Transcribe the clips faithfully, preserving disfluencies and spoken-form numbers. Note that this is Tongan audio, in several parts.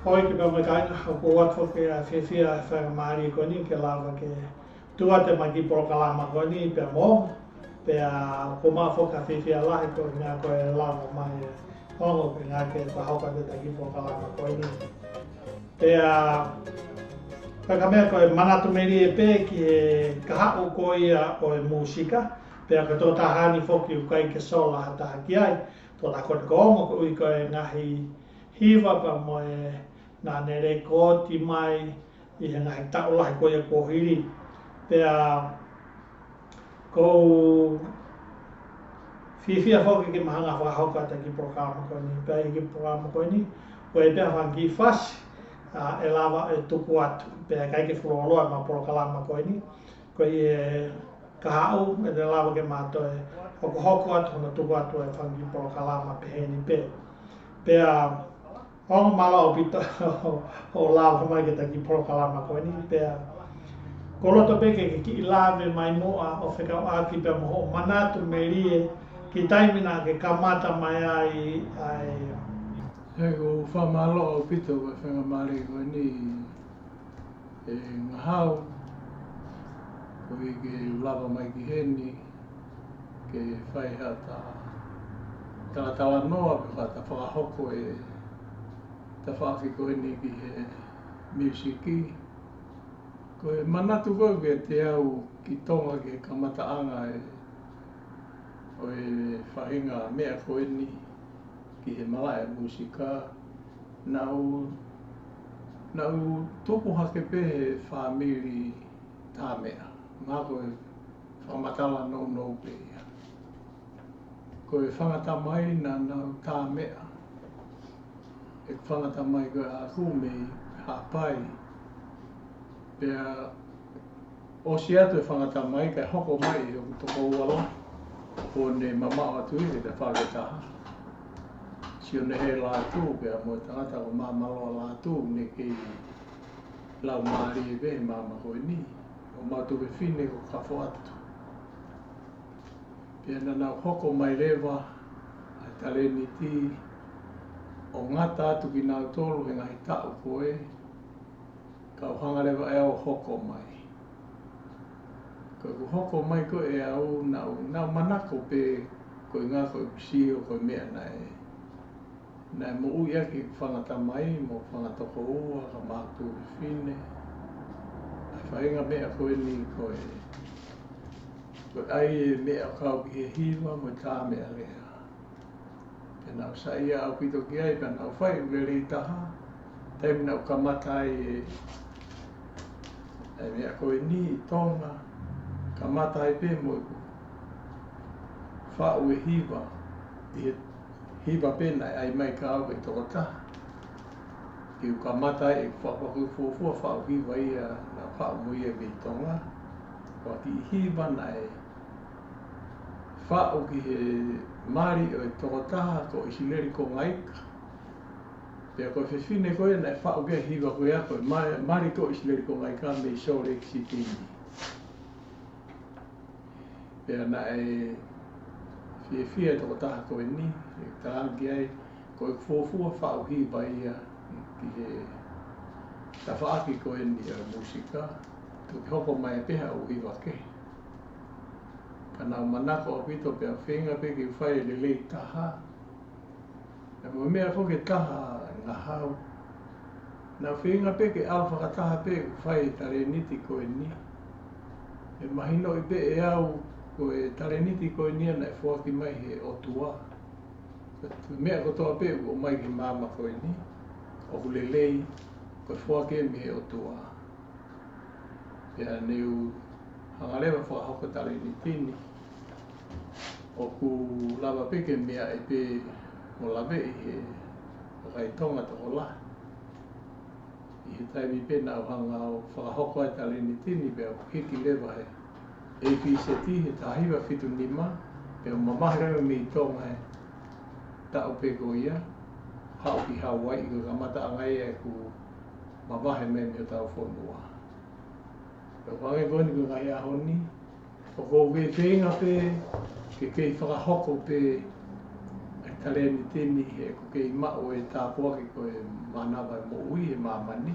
Hoi ki pea mo e kāinga, ʻoku ou ʻoatu foki ʻa e fiefia ʻa e faingamālie ko eni ke lava ke tuku atu ʻema kiʻi polokalama ko eni pea mo, pea ʻoku ou maʻu foki ʻa e fiefia lahi ko e ʻuhinga ko e lava mai ʻe Ongo ke ngāue ke fakahoko atu ʻeta kiʻi polokalama ko eni. Pea, pea ko e meʻa ko e manatu melie pē ki he kahaʻu ko ia ʻo e mūsika, pea ko e tokotaha ni foki ʻoku ʻikai ke sola ha taha ki ai, tokotaha ko eni ko Ongo, koeʻuhi ko e ngaahi hiva pea mo e naʻa ne lēkooti mai ʻi he ngaahi taʻu lahi ko ia kuo hili. Pea ʻoku ou fiefia foki ke ma hanga ʻo fakahoko atu ʻa e kiʻi polokalama ko eni. Pea ʻi he kiʻi polokalama ko eni, ʻoku ʻi ai pē ha fanga kiʻi fasi, ʻa, ʻe lava ʻo tuku atu. Pea ʻikai ke fuoloa ʻema polokalama ko eni. Ko ia ʻe kahaʻu, ʻe te lava ke ma toe hokohoko atu hono tuku atu ʻa e fanga kiʻi polokalama pehē ni pē. Pea, Ongo, mālō ʻaupito hoʻo lava mai ki heʻeta kiʻi polokalama ko eni, pea ʻoku ou loto pē ke ke kiʻi lave mai muʻa ʻo fekauʻaki pea mo hoʻo manatu melie ki he taimi naʻa ke kamata mai ai ʻa e. ʻOku ou fakamālō ʻaupito ʻi he faingamālie ko eni, ʻe Ngahau, koeʻuhi ke u lava mai ki heni, ke fai haʻata talatalanoa, pe ko haʻata fakahoko e tafaʻaki ko eni ki he miusiki. Ko e manatu ko ē ʻoku ʻiate au ki Tonga ki he kamataʻanga ē, ʻo e faʻahinga meʻa ko eni ki he malaʻe mūsika, naʻa ku, naʻa ku tupu hake pē he fāmili tāmeʻa. Mahalo ko e fakamatala nounou pē ia. Ko e fanga tamai naʻa nau tāmeʻa. ʻEku fanga tamai ko ē ʻaʻaku mei Haʻapai. Pea ʻosi atu e fanga tamai kae hoko mai ʻe hoku tokoua lahi, kuo ne mamaʻo atu ʻi he tafaʻaki ʻe taha. Sione Hē Lātū pea mo e tangata ko Māmaloa Lātū, ne kei laumālie pē he māmani ko eni. ʻO mau tuofefine ko Kafoatu. Pea naʻa nau hoko mai leva ʻa e talēniti ʻo ngata atu kinautolu he ngaahi taʻu ko ē, kau hanga leva ʻe au ʻo hoko mai. Ko ʻeku hoko mai ko ē ʻe au, naʻa ku, naʻa ku manako pē ko e ʻuhinga ko ʻeku sio ko e meʻa naʻe, naʻe moʻui ʻaki ʻeku fanga tamai mo e fanga tokoua, kae ʻumaʻā e tuofefine. ʻA e faʻahinga meʻa ko eni ko e, ko e ʻai e meʻa ʻo kau ki he hiva mo e tāmeʻalea. Pea naʻa ku saiʻia ʻaupito ki ai, pea naʻa ku fai ʻeku lelei taha, taimi naʻa ku kamata ai e, e meʻa ko eni ʻi Tonga, kamata ai pē mo ʻeku faʻu e hiva, ʻi he hiva pē naʻe ʻai mai kia au ʻe he tokotaha. Ke u kamata ai ʻeku faʻu, ko ʻeku fuofua faʻu hiva ia naʻa ku haʻu mo ia mei Tonga. Ko e kiʻi hiva naʻe faʻu ki he mali ʻo e tokotaha ko ʻIsileli Kongaika. Pea ko e fefine ko ē naʻe faʻu ki ai e hiva ko ia ko e ma-, mali ko ʻIsileli Kongaika mei Salt Lake City ni. Pea naʻe fiefia e tokotaha ko eni, ʻo talaange ki ai, ko ʻeku fuofua faʻu hiva ia ki he tafaʻaki ko eni ʻo e mūsika, toki hoko mai pē haʻo hiva kehe. Ka naʻa ku manako ʻaupito pea feinga pē ke fai e lelei taha. Pea mo e meʻa foki ʻe taha, Ngahau, naʻa ku feinga pē ke ʻalu fakataha pē ʻeku fai e talēniti ko eni. ʻE mahinoʻi pē ʻe au ko e talēniti ko eni ia naʻe foaki mai he ʻOtua. Ko e meʻa kotoa pē ʻoku ʻomai ki he māmani ko eni, ʻoku lelei, ko e foaki ia mei he ʻOtua. Pea ne u hanga leva ʻo fakahoko e talēniti ni. ʻOku lava pē ke meaʻi pē mo laveʻi ʻe he kakai Tonga tokolahi. ʻI he taimi pē naʻa ku hanga ʻo fakahoko ai e talēniti ni, pea u hiki leva he A P Z he taha hiva fitu nima, pea u mavahe leva mei Tonga he taʻu pē ko ia, haʻu ki Hauaiʻi, ko e kamataʻanga ia ʻeku mavahe mai mei hotau fonua. Pea ʻoku hangē ko eni ko e ngaahi ʻaho ni, ʻoku ou kei feinga pē ke kei fakahoko pē e talēniti ni he ʻoku kei maʻu e tāpuaki ko e mānava e moʻui he māmani.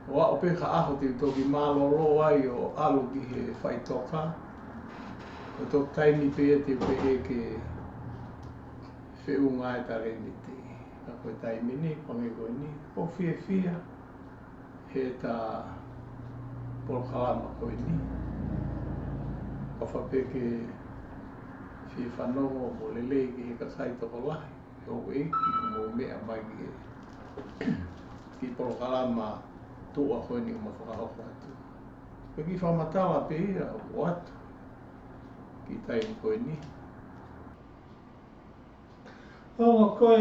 ʻO aʻu pē ki ha ʻaho te u toki mālōlō ai ʻo ʻalu ki he faʻitoka. Ko e toki taimi pē ia te u pehē ke feʻunga e talēniti. Ka ko e taimi ni, pange ko eni, ʻoku ou fiefia he ta polokalama ko eni. ʻOfa pē ke fie fanongo mo lelei ki he kakai tokolahi ʻo e ʻEiki mo meʻa mai ki he kiʻi polokalama tuʻa ko eni ʻoku ma fakahoko atu. Ko e kiʻi fakamatala pē ia ʻoku ʻoatu ki he taimi ko eni. Ongo ko e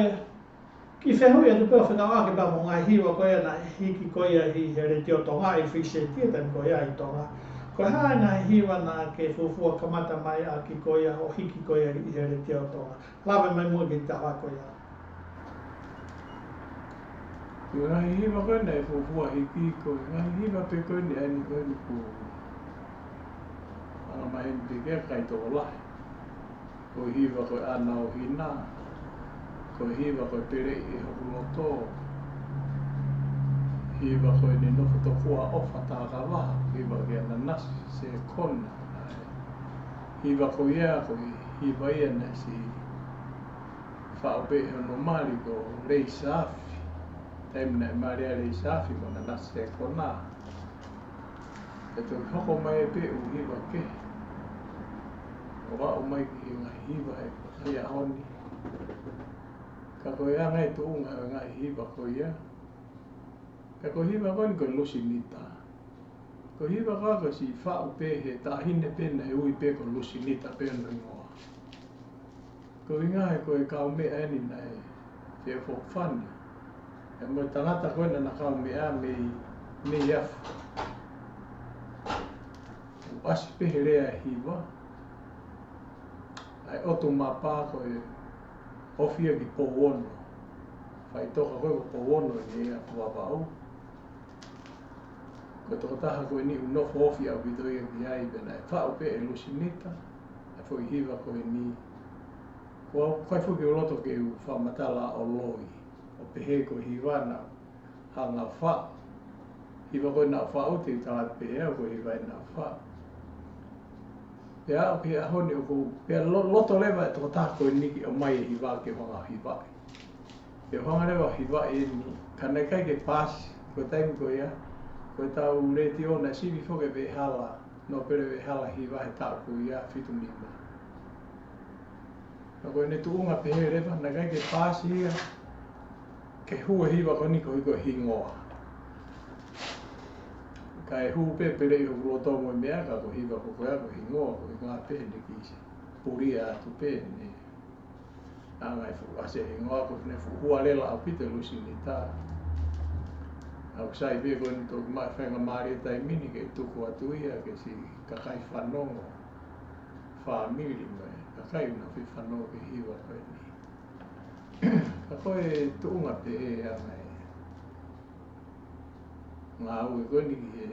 kiʻi fehuʻi atu pē ʻo fekauʻaki pea mo e ngaahi hiva ko ia naʻe hiki ko ia ʻi he Letiō Tonga ʻi Fisi Eti he taimi ko ia ʻi Tonga. Ko e hā e ngaahi hiva naʻa ke fuofua kamata mai ʻaki ko ia ʻo hiki ko ia ʻi he Letiō Tonga. Lave mai muʻa ki he taha ko ia. Ko e ngaahi hiva ko ē naʻe fuofua hiki ko e ngaahi hiva pē ko eni ʻa eni ko eni ʻoku anga maheni pē ki he kakai tokolahi. Ko e hiva ko e ʻAna ʻo Hina, ko e hiva ko e Peleʻi ʻe Hoku Loto, hiva ko eni Nofo Tokua ʻOfa Takavaha, hiva kia Nanasi Sekona. Hiva ko ia, ko e hiva ia naʻe siʻi faʻu pē ʻe hono mali ko Lei Saafi. Taimi naʻe mali ai Lei Saafi mo Nanasi Sekona. ʻE toki hoko mai pē ʻū hiva kehe ʻo aʻu mai ki he ngaahi hiva he ʻaho ni. Ka ko e anga e tuʻunga ʻo e ngaahi hiva ko ia. Ka ko e hiva ko eni ko Lusinita. Ko e hiva ko ē ko e siʻi faʻu pē he taʻahine pē naʻe ui pē ko Lusinita pē hono hingoa. Ko e ʻuhinga he ko e kaumeʻa eni naʻe feʻofoʻofani. ʻE mo e tangata ko ē naʻa na kaumeʻa mei, mei Afu. ʻOku ʻasi pē he lea e hiva. ʻA e ʻotu mapa ko e ofi ia ki Pouono. Faʻitoka ko ē ko Pouono eni ia ʻa Vavaʻu. Ko e tokotaha ko eni ʻoku nofo ofi ʻaupito ia ki ai pea naʻe faʻu pē ʻe Lusinita ʻa e foʻi hiva ko eni. Ko au ʻikai foki ʻoku ou loto ke u fakamatala ʻo loi ʻo pehē ko e hiva naʻe hanga faʻu. Hiva ko ē naʻe faʻu te u tala pehē au ko e hiva ē naʻe faʻu. Pea aʻu ki he ʻaho ni ʻoku ou pea lo-, loto leva e tokotaha ko eni ke ʻomai e hiva ke u hanga hivaʻi. Pea u hanga leva hivaʻi eni, ka naʻe ʻikai ke paasi, ko e taimi ko ia, ko e tau letiō naʻe sivi foki e veʻehala, nōpele veʻehala hiva he taʻu ko ia fitu nima. Ka ko ʻene tuʻunga pehē leva, naʻe ʻikai ke paasi ia, ke hū e hiva ko eni ko e hingoa. Kae hū pē Peleʻi Hoku Loto mo e meʻa ka ko e hiva ko ē ko e hingoa, ko e hingoa pē ʻene kiʻi pulia atu pē ʻene anga e fuʻu ʻasi e hingoa ko ʻene fuʻu hualela ʻaupito Lusinita. ʻOku sai pē ko eni toki maʻu e faingamālie he taimi ni ke tuku atu ia ke siʻi kakai fanongo, fāmili mo e kakai ʻoku nau fie fanongo ki he hiva ko eni. Ka ko e tuʻunga pē ʻa e ngāue ko eni ki he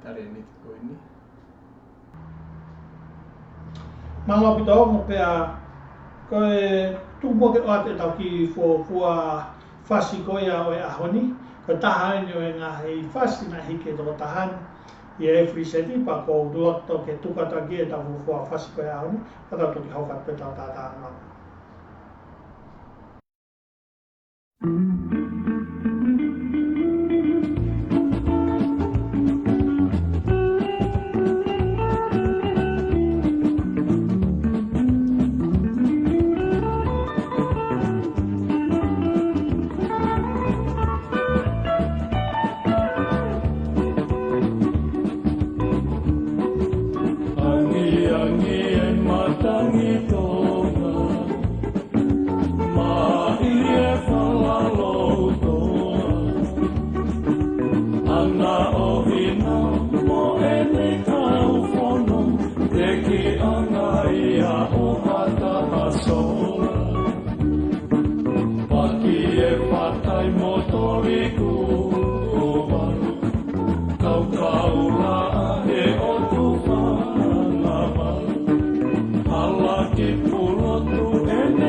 talēniti ko eni. Mālō ʻaupito mo pea ko e tuku muʻa ke ʻoatu ʻetau kiʻi fuofua fasi ko ia ʻo e ʻaho ni. Ko e taha eni ʻo e ngaahi fasi naʻe hiki ʻe he tokotaha ni ʻi he Fisi Eti pea ʻoku ou loto ke tuku atu ʻaki ʻetau fuofua fasi ko ia ʻo e ʻaho ni. Ka tau toki hoko atu pē ʻetau talanoa. Angiangi e matangi Tonga, maʻi e fala loutoa. ʻAna ʻo Hina mo ʻene kau fono, tekiʻanga ia ʻo Hata ʻa Sola. Paki e fatai mo Tolikuʻova, kaukau laʻa he ʻotu fanava. Hala ki Pulotu ʻene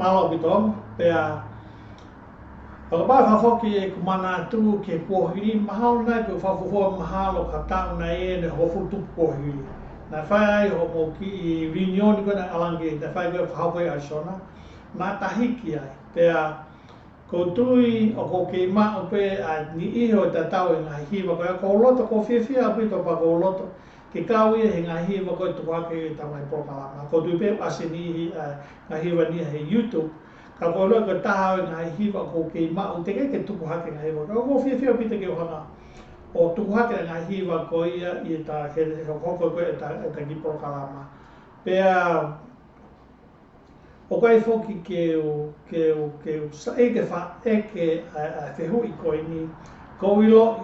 Mālō ʻaupito, pea ʻoku ou fakafoki ʻeku manatu ki he kuohili, mahalo naʻe ʻikai ke u fakafuofua mahalo ka taʻu nai ʻeni hongofulu tupu kuohili. Naʻe fai ai hoʻomou kiʻi reunion ko ē naʻe ʻalu ange, naʻe fai ko ē fakahoko ʻi Arizona, naʻá ta hiki ai. Pea ʻoku ou tui ʻoku kei maʻu pē ʻa e niʻihi ʻo e tatau e ngaahi hiva ko ia. ʻOku ou loto, ʻoku ou fiefia ʻaupito pea ʻoku ou loto ke kau ia he ngaahi hiva ko ē tuku hake ʻi he ʻetau ngaahi polokalama. ʻOku ou tui pē ʻoku ʻasi e niʻihi ʻa e ngaahi hiva ni ia he YouTube. Ka ʻoku ou ʻilo ko e taha ʻo e ngaahi hiva ʻoku kei maʻu, teʻeki ke tuku hake e ngaahi hiva. Ka ʻoku ou fiefia ʻaupito ke u hanga ʻo tuku hake e ngaahi hiva ko ia ʻi heʻeta, he, he hokohoko ko ē ʻeta, ʻeta kiʻi polokalama. Pea ʻoku ʻikai foki ke u, ke u, ke u saiʻia ke fakaʻeke ʻa e, ʻa e fehuʻi ko eni, ʻoku ou ʻiloʻi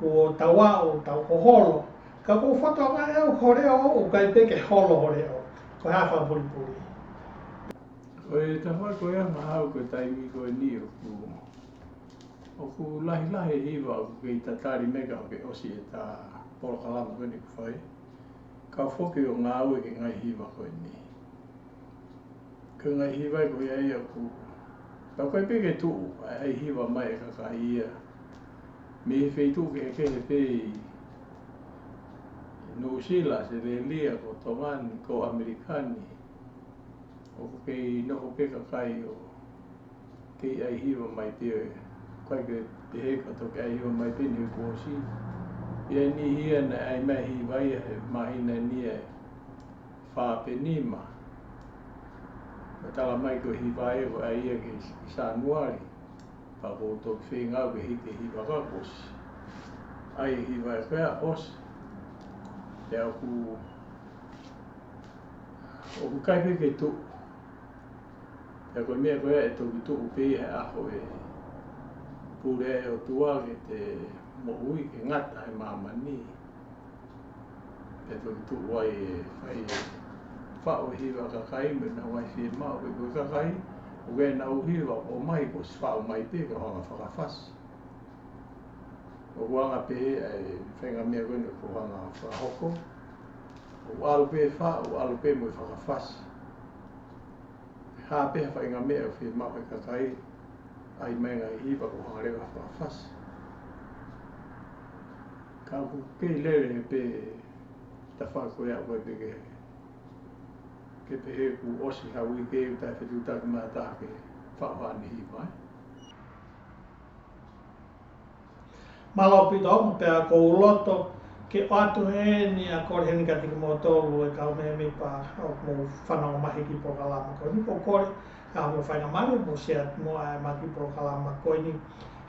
kuo tau aʻu, tau hoholo. Ka ʻoku ou fakatokangaʻi au ho leʻo ʻoku ʻikai pē ke holo ho leʻo. Ko e hā e fakapulipuli? Ko e tafaʻaki ko ia mahalo ko e taimi ko eni ʻoku ʻOku lahilahi e hiva ʻoku kei tatali mai ka ʻoku kei ʻosi ʻeta polokalama ko eni ʻoku fai. Ka foki ʻo ngāue ki he ngaahi hiva ko eni. Ko e ngaahi hiva ko ia ia ʻoku, ka ʻoku ʻikai pē ke tuʻu ʻa e hiva mai e kakai ia mei he feituʻu kehekehe pē ʻi Nuʻusila, ʻAositelēlia, ko Tonga ni, ko ʻAmelika ni. ʻOku kei nofo pē kakai ʻo kei ʻai hiva mai pē, ʻoku ʻikai ke pehē ka toki ʻai hiva mai pē ni kuo ʻosi. ʻI ai e niʻihi ia naʻe ʻai mai e hiva ia he māhina ni ʻe fā pe nima. Naʻe tala mai ko e hiva ia ʻoku ʻai ia ki Sānuali. Pea ʻoku ou toki feinga au ke hiki e hiva ka kuo ʻosi. ʻAi e hiva ia ko ia ʻosi. Pea ʻoku ʻoku ʻikai pē ke tuʻu. Pea ko e meʻa ko ia ʻe toki tuʻu pē ia he ʻaho ʻe pule ai e ʻOtua ki heʻete moʻui ke ngata he māmani. Pea toki tuʻu ai e fai e faʻu e hiva ʻa e kakai mo ʻenau ngaahi fiemaʻu, pea ko e kakai ʻoku ʻi ai ʻenau hiva ʻoku ʻomai kuo ʻosi faʻu mai pē ka ʻoku hanga fakafasi. ʻOku hanga pē ʻa e faʻahinga meʻa ko eni ʻoku hanga fakahoko. ʻOku ʻalu pē faʻu, ʻalu pē mo e fakafasi. Hā pē ha faʻahinga meʻa ʻoku fiemaʻu ʻe he kakai, ʻai mai e ngaahi hiva ʻoku hanga leva fakafasi. Ka ʻoku kei lele pē tafaʻaki ko ia ʻoku ʻikai pē ke, ke pehē kuo ʻosi ha uike ʻoku taʻefetuʻutaki mai ha taha ke faʻu haʻane hiva, ē. Mālō ʻaupito, pea ʻoku ou loto ke ʻoatu heni ʻa e kole heni kiate kimoutolu e kau mēmipa ʻoku mou fanongo mai he kiʻi polokalama ko eni, ʻoku ou kole ke ʻai haʻamou faingamālie mo share atu mo e ʻai mai e kiʻi polokalama ko eni.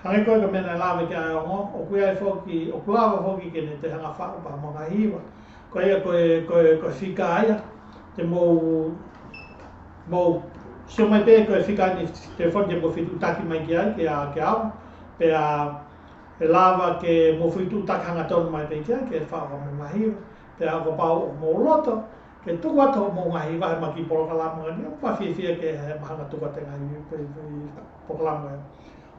Hangē ko e meʻa naʻe lave ki ai ʻa e ongo, ʻoku ʻi ai foki, ʻoku lava foki ke ne toe hanga faʻu pē haʻamou ngaahi hiva. Ko ia ko e, ko e, ko e fika ia te mou, mou sio mai pē ko e fika ni, telefoni te mou fetuʻutaki mai ki ai, kia, kia au. Pea ʻe lava ke mou fetuʻutaki hangatonu mai pē ki ai, ke faʻu haʻamou ngaahi hiva. Pea kapau ʻoku mou loto ke tuku atu haʻamou ngaahi hiva he ʻemau kiʻi polokalama ni, ʻoku ou fiefia ke, he mahalo tuku atu e ngaahi hiva he polokalama ni.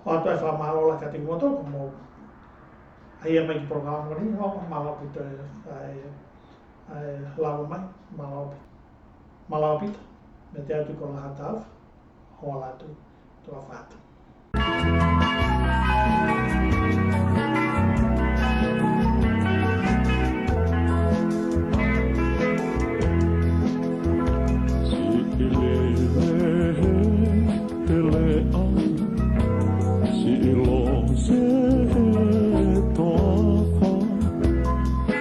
ʻOatu e fakamālō lahi kiate kimoutolu kuo mou ʻai mai e kiʻi polokalama ni, ʻo mālō ʻaupito e, ʻa e, ʻa e lava mai, mālō ʻaupito. Mālō ʻaupito, mea te atu ko la hataf, hola atu, tuʻa ʻofa atu. Siʻi lose he toafa,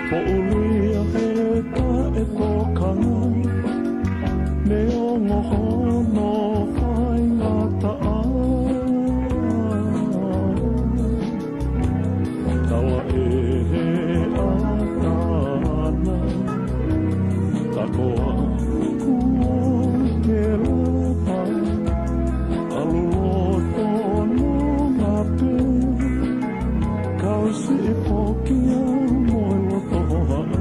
poʻuli ia he taʻetokanga, neongo hono faingataʻa. Tala ʻe he ʻatana, takoa ʻoku ke lapa, ʻalu loto nona pē, kau siʻi poki au mo e loto hohaʻa.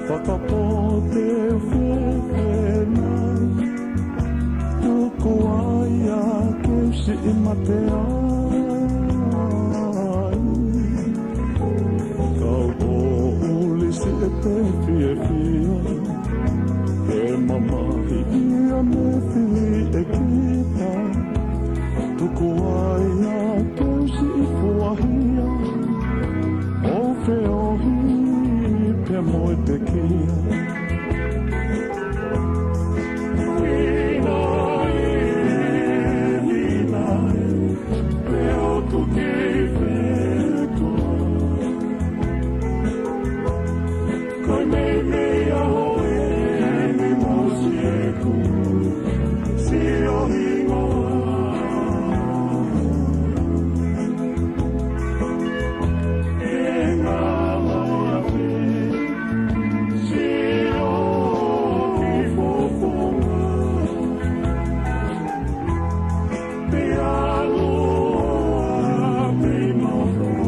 Fakapote fefenai, tuku ai ā ke u siʻi mate ai. Kau ʻo ʻuli siʻete fiefia, ke mamahi ia mei fili ʻe kita. Tuku ai ā ke u siʻi fuahia, ʻo feohi pea mo e pekia. Hinaʻi, hinaʻi, pe ʻoku kei fē koā. Ko e meimei ʻaho eni mo siʻeku siʻi hingoa. Ke ngalo afe siʻoku fofonga. Pea loa pē mo koe,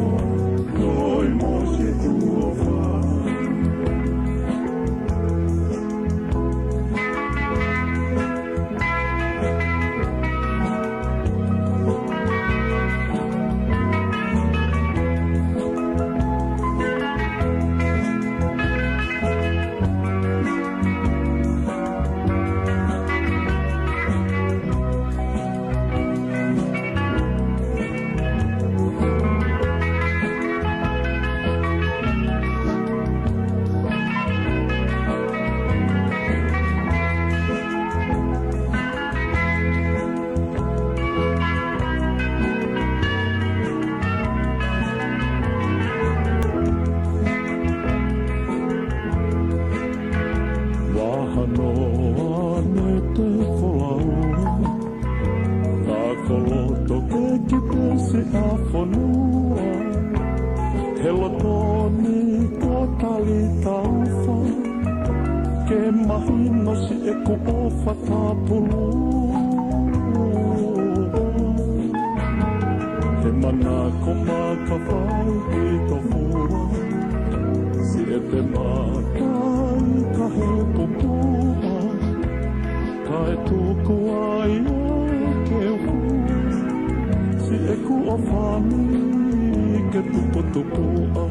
koe mo siʻeku ʻofa. Vaha noa ne te folau, ka ko loto ke ki pesi a fonua. He loto ni ko tali taufa, ke mahino siʻeku ʻofa tapulu. He manako makafai ki tofua, siʻete matai ka he pupua. Kae tuku ai ā ke u hū, siʻeku ʻofa ni ke tuputupuʻa.